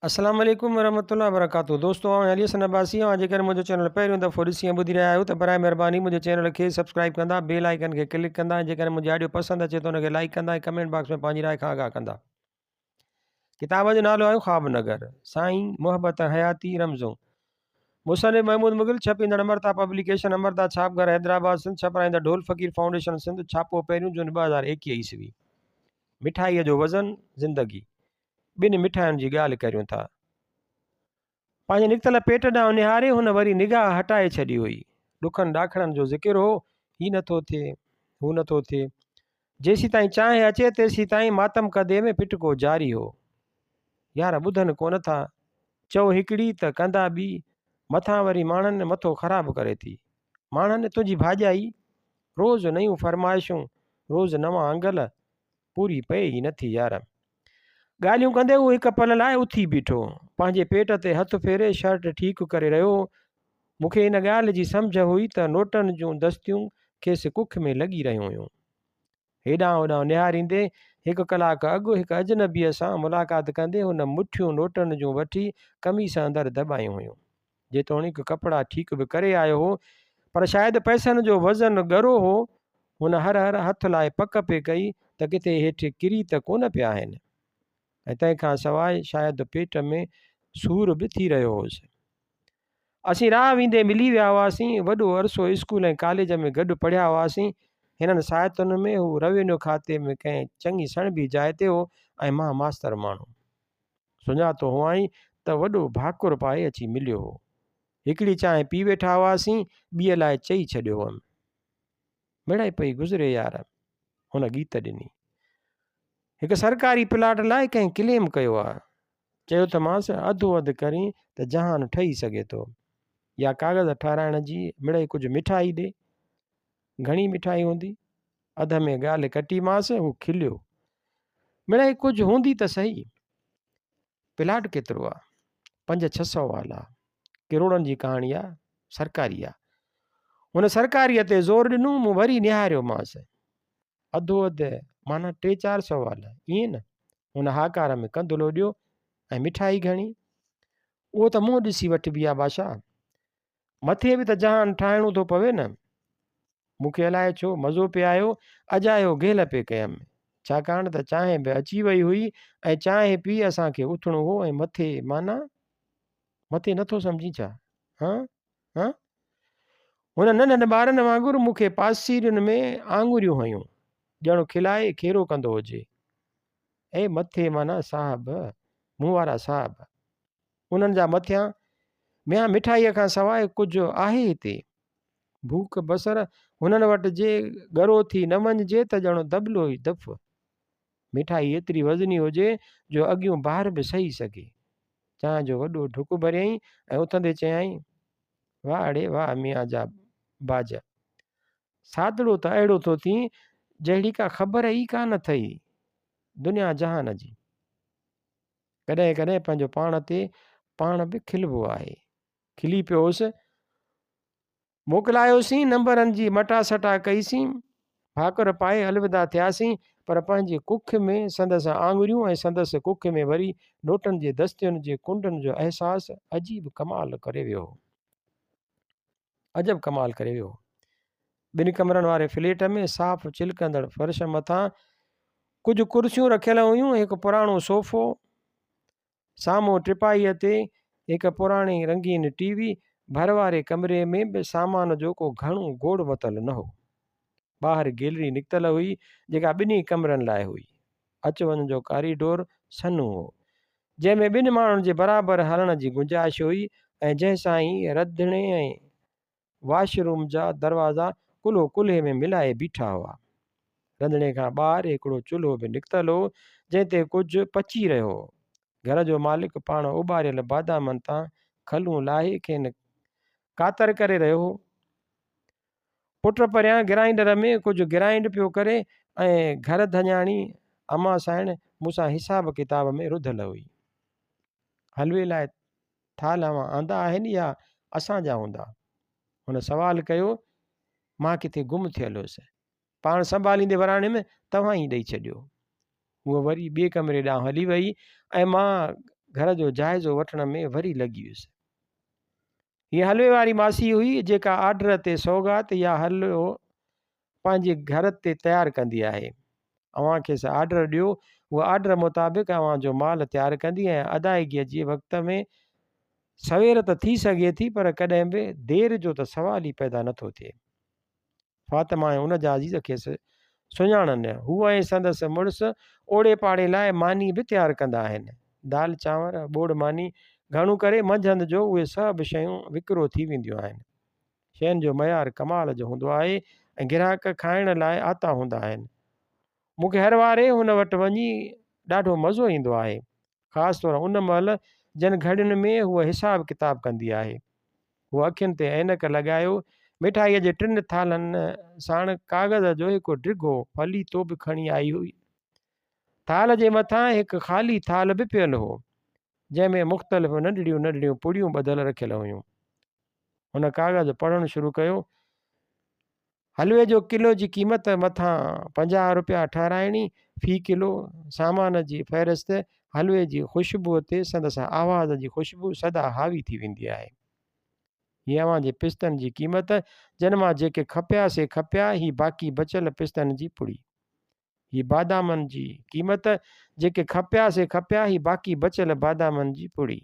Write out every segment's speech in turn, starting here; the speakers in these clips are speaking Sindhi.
السلام عليڪم ورحمة الله وبرڪاته دوستو آئون علي حسن عباسي اوهان جيڪڏهن منهنجو چينل پهريون دفعو ڏسي ۽ ٻڌي رهيا آهيو ته برائي مهرباني منهنجي چينل کي سبسڪرائب ڪندا بيل آئيڪن کي ڪلڪ ڪندا ۽ جيڪڏهن منهنجي آڊيو پسند اچي ته ان کي لائيڪ ڪندا ۽ ڪمينٽ باڪس ۾ پنهنجي راء کان آگاهه ڪندا ڪتاب جو نالو آهي خواب نگر سائين محبت حياتي رمزون مصنف محمود مغل ڇپيندڙ امرتا پبليڪيشن امرتا ڇاپ گهر حيدرآباد سنڌ ڇپرائيندڙ ڍول فقير فائونڊيشن سنڌ ڇاپو پهريون جون 2021 عيسوي مٺائيء جو وزن زندگي ٻن مٺاين جي ڳالهه ڪريون ٿا. پنهنجي نڪتل پيٽ ڏانهن نهاري هن وري نگاهه هٽائي ڇڏي هئي. ڏکن ڏاکڙن جو ذڪر هو، هي نٿو ٿئي، هو نٿو ٿئي. جيسيتائين چانهه اچي تيسيتائين ماتم ڪدي ۾ پٽڪو جاري هو. يار ٻڌن ڪونه ٿا. چئو هڪڙي ته ڪندا ٻي. مٿان وري ماڻهن مٿو خراب ڪري ٿي. ماڻهن تنهنجي ڀاڄائي. روز نيون فرمائشون، روز نوان انگل. پوري پئي ئي نٿي يار. ڳالهيون ڪندي هو هڪ پل لاء اٿي بيٺو. پنهنجي پيٽ تي هٿ ڦيري شرٽ ٺيڪ ڪري رهيو هو. مون کي ان ڳالهه جي سمجهه هئي ته نوٽن جون دستيون کيس ڪک ۾ لڳي رهيون هيون. هيڏانهن هوڏانهن نهاريندي هڪ ڪلاڪ اڳ هڪ اجنبيء سان ملاقات ڪندي هن مٺيون نوٽن جون وٺي قميص اندر دٻايون هيون. جيتوڻيڪ ڪپڙا ٺيڪ به ڪري آيو هو، پر شايد پئسن جو وزن ڳرو هو. هن هر هر هٿ لائي پڪ پئي ڪئي ته ڪٿي هيٺ ڪري ته ڪونه پيا آهن ۽ تنهن کان سواء شايد پيٽ ۾ سور به ٿي رهيو هوس. اسين راهه ويندي ملي ويا هئاسين. وڏو عرصو اسڪول ۽ ڪاليج ۾ گڏ پڙهيا هئاسين. هنن ساعتن ۾ هو روينيو کاتي ۾ ڪنهن چڱي سڻڀي جاء تي هو ۽ مان ماستر ماڻهو. سڃاتو هئائين ته وڏو ڀاڪر پائي اچي مليو هو. هڪڙي چانهه پي ويٺا هئاسين، ٻيء لاء چئي ڇڏيو هئم. مڙئي پئي گذري يار. هن ڳيت ڏني. هڪ سرڪاري پلاٽ لاء ڪنهن ڪليم ڪيو آ. چيو ته مانس، اڌو اڌ ڪرين ته جهان ٺهي سگهي ٿو. يا ڪاغذ ٺهرائڻ جي مڙئي ڪجهه مٺائي ڏي. گهڻي مٺائي هوندي؟ اڌ ۾ ڳالهه ڪٽي مانس، هو کليو. مڙئي ڪجهه هوندي ته سهي. پلاٽ ڪيترو آ؟ پنج ڇهه سئو والا. ڪروڙن جي ڪهاڻي آ، سرڪاري آ. هن سرڪاريء تي زور ڏنو، مون وري نهاريومانس. اڌو اڌ معنيٰ ٽي چار سئو والا، ائين نه؟ هن هاڪار ۾ ڪنڌ لوڏيو، ۽ مٺائي گهڻي؟ اهو ته منهن ڏسي وٺبي آ بادشاهه. مٿي به ته جهان ٺاهڻو ٿو پوي نه. مون کي الائي ڇو مزو پئي آيو، اجايو گيلهه پئي ڪيم. ڇاڪاڻ ته چانهه به اچي وئي هئي ۽ چانهه پي اسان کي اٿڻو هو ۽ مٿي معنيٰ؟ مٿي نٿو سمجهين ڇا؟ هان؟ هان؟ هن ننڍن ٻارن وانگر مون کي پاسيرين ۾ آڱريون هنيون، ڄڻ کلائي کيرو ڪندو هجي. اي مٿي معنيٰ صاحب، مون وارا صاحب. انهن جا مٿيان، ميان مٺائيء کان سواء ڪجهه آهي هتي؟ ڀوڪ بصر هنن وٽ جي ڳرو ٿي نه وڃجي ته ڄڻ دٻلو ئي دڦ. مٺائي ايتري وزني هجي جو اڳيون بار به سهي سگهي. چانهه جو وڏو ڍڪ ڀريائين ۽ اٿندي چيائين، واهه اڙي واهه ميان جا باج! سادڙو ته اهڙو ٿو ٿين جهڙي ڪا خبر ئي ڪانه اٿئي دنيا جهان جي. ڪڏهن ڪڏهن پنهنجو پاڻ تي پاڻ به کلبو آهي. کلي پيو هوس. موڪلايوسين، نمبرن جي مٽاسٽا ڪئيسين، ڀاڪر پائي الوداع ٿياسين، پر پنهنجي ڪک ۾ سندس آڱريون ۽ سندس ڪک ۾ وري نوٽن جي دستين جي ڪنڊن جو احساس عجيب ڪمال ڪري ويو هو. عجب ڪمال ڪري ويو هو. ٻن ڪمرن واري فليٽ ۾ صاف چلڪندڙ فرش مٿان ڪجهه ڪرسيون رکيل هيون، هڪ پراڻو صوفو، سامهون ٽپائيء تي هڪ پراڻي رنگين ٽي وي، ڀر واري ڪمري ۾ به سامان جو ڪو گهڻو گوڙ متل نه هو. ٻاهر گيلري نڪتل هئي، جيڪا ٻنهي ڪمرن لاء هئي. اچ وڃ جو ڪاريڊور سنهو هو، جنهن ۾ ٻن ماڻهن جي برابر هلڻ جي گنجائش هئي ۽ جنهن سان ئي رڌڻي ۽ واش روم جا دروازا ڪلهو ڪلهي ۾ ملائي بيٺا هئا. رنڌڻي کان ٻاهر هڪڙو چلهو به نڪتل هو، جنهن تي ڪجهه پچي رهيو هو. گهر جو مالڪ پاڻ اٻاريل بادامن تان کلون لاهي کين ڪاتر ڪري رهيو هو. پٽ پريان گرائينڊر ۾ ڪجهه گرائينڊ پيو ڪري ۽ گهر ڌڃاڻي امان سائڻ مون سان حساب ڪتاب ۾ رڌل هئي. حلوي لاء ٿالهه اوهان آندا آهن يا اسان جا هوندا؟ هن سوال ڪيو. مان ڪٿي گم ٿيل هيس. پاڻ سنڀاليندي وراڻيم، توهان ئي ڏئي ڇڏيو. هوء وري ٻئي ڪمري ڏانهن هلي وئي ۽ مان گهر جو جائزو وٺڻ ۾ وري لڳي ويس. هيء حلوي واري ماسي هئي، جيڪا آرڊر تي سوغات يا حلوو پنهنجي گهر تي تيار ڪندي آهي. اوهان کيس آرڊر ڏيو، هوء آرڊر مطابق اوهان جو مال تيار ڪندي ۽ ادائگيء جي وقت ۾ سوير ته ٿي سگهي ٿي پر ڪڏهن به دير جو ته سوال ئي پيدا نٿو ٿئي. فاطمه ۽ ان جا عزيز کيس سڃاڻن. هوء ۽ سندس مڙس اوڙي پاڙي لاء ماني به تيار ڪندا آهن. دال چانور، ٻوڙ ماني، گهڻو ڪري منجهند جو اهي سڀ شيون وڪرو ٿي وينديون آهن. شين جو معيار ڪمال جو هوندو آهي ۽ گراهڪ کائڻ لاء آتا هوندا آهن. مون کي هر واري هن وٽ وڃي ڏاڍو مزو ايندو آهي. خاص طور ان مهل جن گهڙين ۾ هوء حساب ڪتاب ڪندي آهي. هوء اکين تي عينڪ لڳايو مٺائيء جي ٽن ٿالهن ساڻ ڪاغذ جو هڪ ڊگهو ڦليتو به کڻي آئي هئي. ٿالهه جي مٿان هڪ خالي ٿالهه به پيل هو، جنهن ۾ مختلف ننڍڙيون ننڍڙيون پڙيون ٻڌل رکيل هيون. هن ڪاغذ پڙهڻ شروع ڪيو. حلوي جو ڪلو جي قيمت مٿان 50 روپيا ٺهرائڻي، في ڪلو، سامان جي فهرست، حلوي جي خوشبوء تي سندس آواز جي خوشبو سدا حاوي ٿي ويندي آهي. هي اوهان جي پستن جي قيمت، جن مان جيڪي کپيا سي کپيا، هي باقي بچيل پستن جي پڙي. هي بادامن جي قيمت، جيڪي کپيا سي کپيا، هي باقي بچيل بادامن جي پڙي.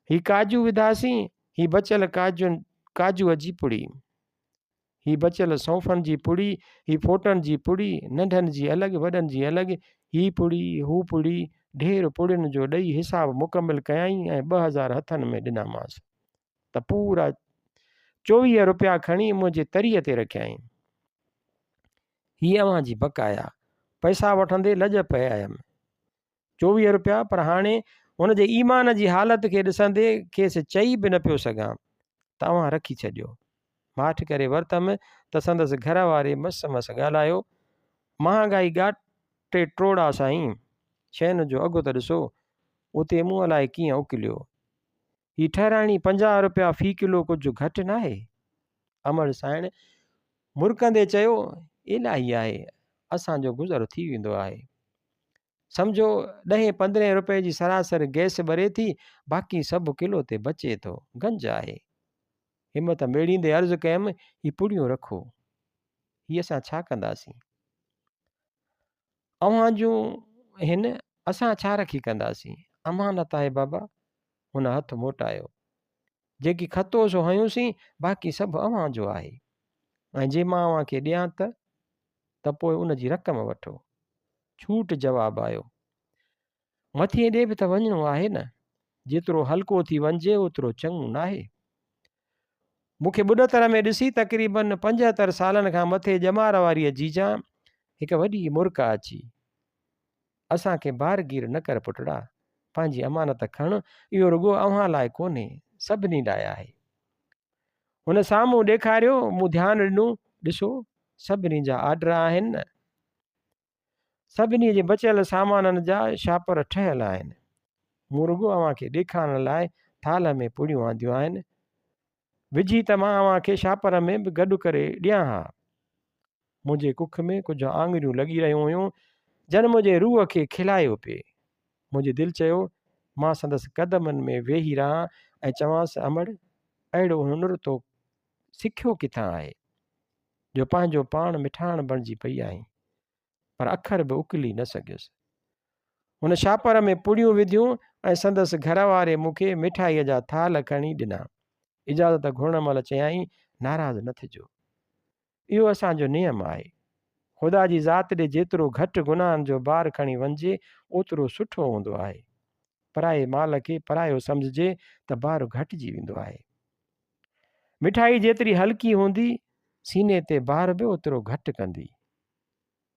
هي ڪاجو وڌاسين، هي بچيل ڪاجن ڪاجوء جي پڙي. هي بچيل سونفن جي پڙي، هي ڦوٽن جي پڙي، ننڍن جي الڳ وڏن جي الڳ، هي پڙي، هو پڙي، ڍير پڙين جو ڏئي حساب مڪمل ڪيائين ۽ 2000 هٿن ۾ ڏنامانس ته پورا 24 روپيا کڻي منهنجي تريء تي رکيائين. هي اوهان جي بقايا. پئسا وٺندي لڄ پئي آيم. 24 روپيا پر هاڻي هن جي ايمان جي حالت کي ڏسندي کيس چئي به نه پيو سگهان ته اوهان رکي ڇڏيو. ماٺ ڪري ورتم ته سندس گهر واري مس مس ڳالهايو، مهانگائي ڳاٽي ٽوڙا سائين، شين جو اگهه ته ڏسو، اتي مون الائي ڪيئن اڪليو. هي ٺهرائڻي 50 روپيا في ڪلو ڪجهه گهٽ ناهي؟ امڙ سائڻ مرڪندي چيو، الاهي آهي، اسان جو گذر ٿي ويندو آهي. سمجهو ڏهين پندرهين روپئي جي سراسر گئس ٻري ٿي، باقي سڀ ڪلو تي بچي ٿو. گنج آهي. همت ميڙيندي عرض ڪيم، هي پڙيون رکو. هي اسان ڇا ڪنداسين؟ اوهان جون هن، اسان ڇا رکي ڪنداسين؟ امانت آهي بابا. هن هٿ موٽايو. جيڪي کتو سو هنيوسين، باقي سڀ اوهان جو آهي. ۽ جي مان اوهان کي ڏيان ته؟ ته پوء ان جي رقم وٺو. ڇوٽ جواب آيو. مٿي ڏي به ته وڃڻو آهي نه. جيترو هلڪو ٿي وڃجي اوترو چڱو ناهي. مون کي ٻڏتر ۾ ڏسي تقريباً 75 سالن کان مٿي ڄمار واريء جيجان هڪ وڏي مرڪ آڇي. اسان کي بارگير نه ڪر پٽڙا. پنهنجي امانت کڻ، اهو رڳو اوهان لاء ڪونهي، سڀني لاء آهي. هن سامهون ڏيکاريو، مون ڌيان ڏنو، ڏسو، سڀني جا آرڊر آهن نه. سڀني جي بچيل سامانن جا شاپر ٺهيل آهن. مون رڳو اوهان کي ڏيکارڻ لاء ٿالهه ۾ پڙيون آنديون آهن. وجهي ته مان اوهان کي شاپر ۾ به گڏ ڪري ڏيان ها. منهنجي ڪک ۾ ڪجهه آڱريون لڳي رهيون هيون، جن منهنجي روح کي کلايو پئي. منهنجي دل چيو، مان سندس قدمن ۾ ويهي رهان ۽ چوانس، امڙ! اهڙو هنر تو سکيو ڪٿان آهي، جو پنهنجو پاڻ مٺاڻ بڻجي پئي آهين. پر اکر به اڪلي نه سگهيس. هن شاپر ۾ پڙيون وڌيون ۽ سندس گهر واري مون کي مٺائيء جا ٿالهه کڻي ڏنا. اجازت گهرڻ مهل چيائين، ناراض نه ٿجو. اهو اسان جو نيم آهي. خدا جي ذات ڏي جيترو گهٽ گناهن جو بار کڻي وڃجي، اوترو سٺو هوندو آهي. پرائي مال کي پرايو سمجهجي ته بار گهٽجي ويندو آهي. مٺائي جيتري هلڪي هوندي، سيني تي بار به اوترو گهٽ ڪندي.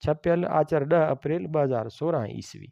ڇپيل، آچر 10 اپريل 2016 عيسوي.